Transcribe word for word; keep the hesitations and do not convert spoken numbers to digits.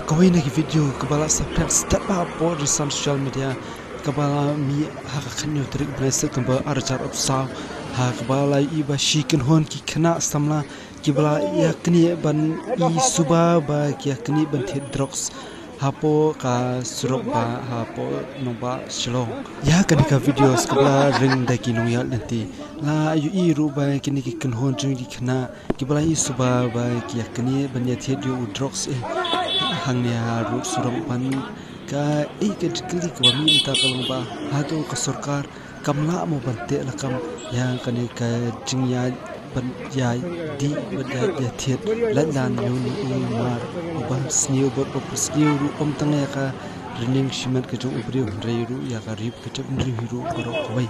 Kawei na ki video kaba la saphriang step hapoh rynsan social media, kaba la mih ha ka khathynñiew tarik bnai September arhajar arphew saw, ha kaba la ïohi ba shi kynhun ki khynnah samla kiba la ïa knieh ban ïa suba ba ki ïa knieh ban thied drugs hapoh ka surok ba hapoh nongbah Shillong. Ïa kane ka video kaba la ring da ki nongïaid lynti, la ïohi ruh ba kine ki kynhun jong ki khynnah kiba la ïa suba ba ki ïa knieh ban ïa thied ïa u drugs eh. Hangne ha rud surok ban ka ei ka jingkylli kaba mih mynta ka long ba hato ka sorkar kam lah mo ban teh lakam ïa kane ka jingïaid ban ïa dih ban ïa thied lait dan ïa u mar uba sniew bad uba sniew ruh ym tang ïa ka ri ning shimet ka jong u briew hynrei ruh ïa ka ri ka jaitbynriew hi ruh baroh kawei.